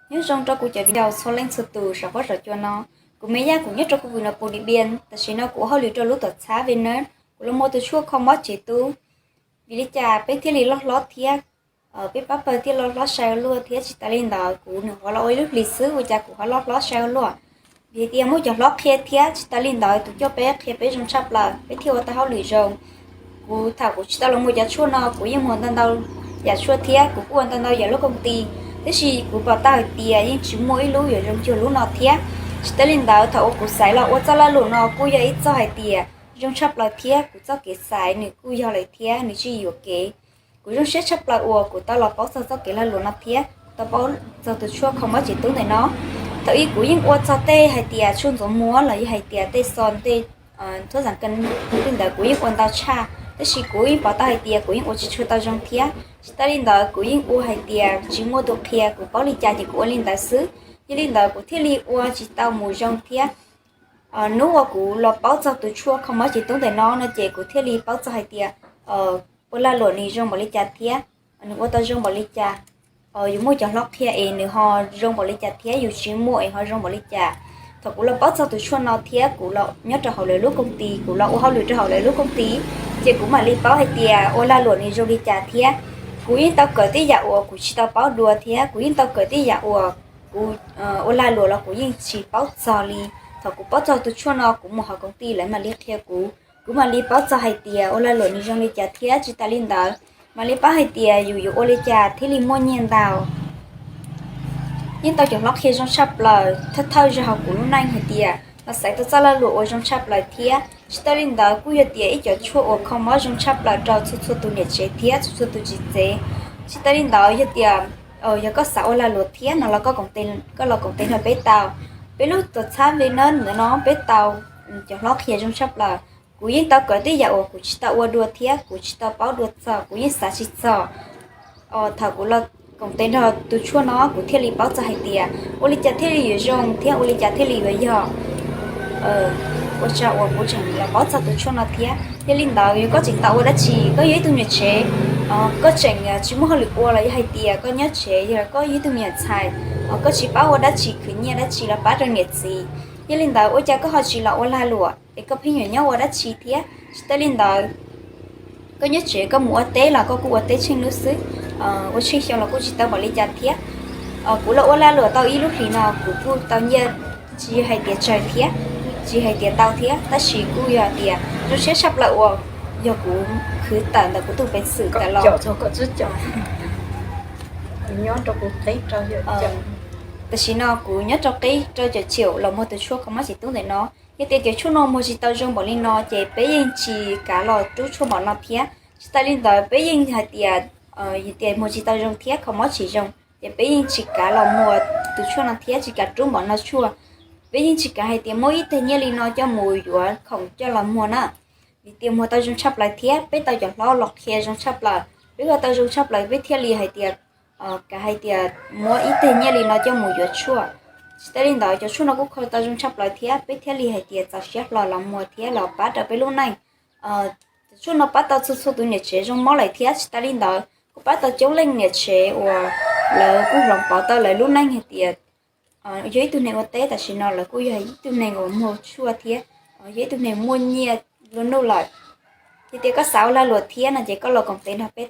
Nyob zoo rau kuv cov viv ncaus txhua leej txhua tus saum huab saum cua no. Kuv me yaj kuv nyob rau khu vim no pus di bian, tam sim no kuv ua hauj lwm rau lub tuam txhab Venus, kuv los muag tus tshuaj kho mob tsev tub. Vim li cas peb thiaj li loj hlob thiab? Peb pab pawg thiaj loj hlob sai ua luaj thiab tsis tas li ntawd kuv nws ho los ua ib lub hlis xwb ua cas kuv ho loj hlob sai ua luaj? Vim hais tias muaj cov hlob qhia thiab tsis tas li ntawd tus coj peb qhia peb zoo tshaj plaws peb thiaj ua tau hauj lwm zoo. Kuv thaum kuv tsis tau los muag cov tshuaj no kuv yeej muag ntau ntau yam tshuaj thiab kuv kuj ua ntau ntau yam lub koom ti, tiam sis kuv pom tau hais tias yeej tsis muaj ib lub yuav zoo cuag lub no thiab. Tsis tas li ntawd thaum uas kuv xaiv los ua txoj lag luam no kuj yog ib txoj hais tias zoo tshaj plaws thiab kuv txoj kev xaiv nws kuj yog lawm thiab nws tsis yuam kev. Kuv zoo siab tshaj plaws uas kuv tau los paub txog txoj kev lag luam no thiab kuv tau paub txog tus tshuaj kho mob tsev tub ntawm no. Thaum ub kuv yeej ua txog tej hais tias tshuaj ntxuav muag los yog hais tias tej xo tej thuab zam ka li ntawd kuv yeej ua ntau tshaj, tab sis kuv yeej pom tau hais tias kuv yeej ua tsis tshua tau zoo thiab. Tsis tas li ntawd kuv yeej ua hais tias tsis muaj tus qhia, kuv paub li cas ces kuv ua li ntawd xwb. Yog li ntawd kuv thiaj li ua tsis tau mus zoo thiab. Hnub uas kuv los paub txog tus tshuaj kho mob tsev tub ntawm no no ces kuv thiaj li paub txog hais tias ua lag luam nws zoo npaum li cas thiab nws ua tau zoo npaum li cas, yus muaj cov hlob qhia es nws ho zoo npaum li cas thiab yus tsis muaj es ho zoo npaum li cas. Thaum kuv los paub txog tus tshuaj no thiab kuv los nyob rau hauv lawv lub koom ti, kuv los ua hauj lwm rau hauv lawv lub koom ti, ces kuv mam li paub hais tias ua lag luam nws zoo li cas thiab. Kuv yeej tau kawm tej yam uas kuv tsis tau paub dua thiab kuv yeej tau kawm tej yam uas kuv ua lag luam los kuv yeej tsis paub txog li. Thaum kuv paub txog tus tshuaj no kuv mus hauv koom ti lawv mam li qhia kuv, kuv mam li paub txog hais tias ua lag luam nws zoo li cas thiab tsis tas li ntawd mam li paub hais tias yus yuav ua li cas thiaj li muaj nyiaj ntau. Yeej tau cov hlob qhia zoo tshaj plaws thawj thawj zaug hauv kuv lub neej hais tias los xaiv tau txoj lag luam uas zoo tshaj plaws thiab tsis tas li ntawd kuj yog tias ib cov tshuaj uas kho mob zoo tshaj plaws rau txhua txhua tus niam tsev thiab txhua txhua tus txiv tsev. Tsis tas li ntawd yog tias yog koj xav ua lag luam thiab no los koj los koom tes nrog peb tau. Peb lub tuam txhab Venus ntawm no peb tau cov hlob qhia zoo tshaj plaws. Kuv yeej tau kawm tej yam uas kuv tsis tau ua dua thiab kuv tsis tau paub dua txog, kuv yeej xav tsis txog. Thaum kuv los koom tes nrog tus tshuaj no kuv thiaj li paub txog hais tias ua li cas thiaj li yuav zoo thiab ua li cas thiaj li yuav yog. Ua tsaug uas kuv tseem los paub txog tus tshuaj no thiab. Yog li ntawd yog koj tseem tau ua dab tsi, koj yog ib tug niam tsev, koj tseem tsis muaj hauj lwm ua los yog hais tias koj nyob tsev, yog koj yog ib tug me nyuam ntxhais, koj tsis paub ua dab tsi khwv nyiaj dab tsi los pab rau niam txiv, yog li ntawd ua cas koj ho tsis los ua lag luam es koj pheej yuav nyob ua dab tsi thiab? Tsis tas li ntawd koj nyob tsev koj mus ua teb los koj kuj ua teb tsheej hnub xwb, ua tsheej xyoo los kuj tsis tau npaum li cas thiab. Kuv los ua lag luam tau ib lub hlis no kuv kuj tau nyiaj, tsis hais tias tsawg thiab, tsis hais tias ntau thiab, tab sis kuj yog tias zoo siab tshaj plaws uas yog kuv khwv tawm ntawm kuv tus peev xwm tawm los. Tam sim no kuv nyob rau qib rau caum tsiaum los muag tus tshuaj kho mob tsev tub ntawm no. Yog tias cov tshuaj no muag tsis tau zoo npaum li no ces peb yeej tsis kav los rub tshuaj npaum no thiab. Tsis tas li ntawd peb yeej hais tias, yog tias muag tsis tau zoo thiab kho mob tsis zoo ces peb yeej tsis kav los muag tus tshuaj no thiab tsis kav rub npaum no tshuaj. Peb yeej tsis kav hais tias muab ib teg nyiaj li no coj mus yuav khoom coj los muag na. Vim tias muag tau zoo tshaj plaws thiab peb tau cov hlob los qhia zoo tshaj plaws, peb ua tau zoo tshaj plaws peb thiaj li hais tias, kav hais tias muab ib teg nyiaj li no coj mus yuav tshuaj. Tsis tas li ntawd cov tshuaj no kuj kho tau zoo tshaj plaws thiab peb thiaj li hais tias txaus siab hlo los muag thiab los pab rau peb lub neej. Cov tshuaj no pab tau txhua txhua tus niam tsev zoo mob lawm thiab tsis tas li ntawd kuj pab tau coob leej niam tsev uas lawv kuj hloov pauv tau lawv lub neej hais tias yog ib tug neeg ua teb tam sim no lawv kuj yog ib tug neeg uas muag tshuaj thiab yog ib tug neeg muaj nyiaj lua nuj lawm. Yog tias koj xav ua lag luam thiab no ces koj los koom tes nrog peb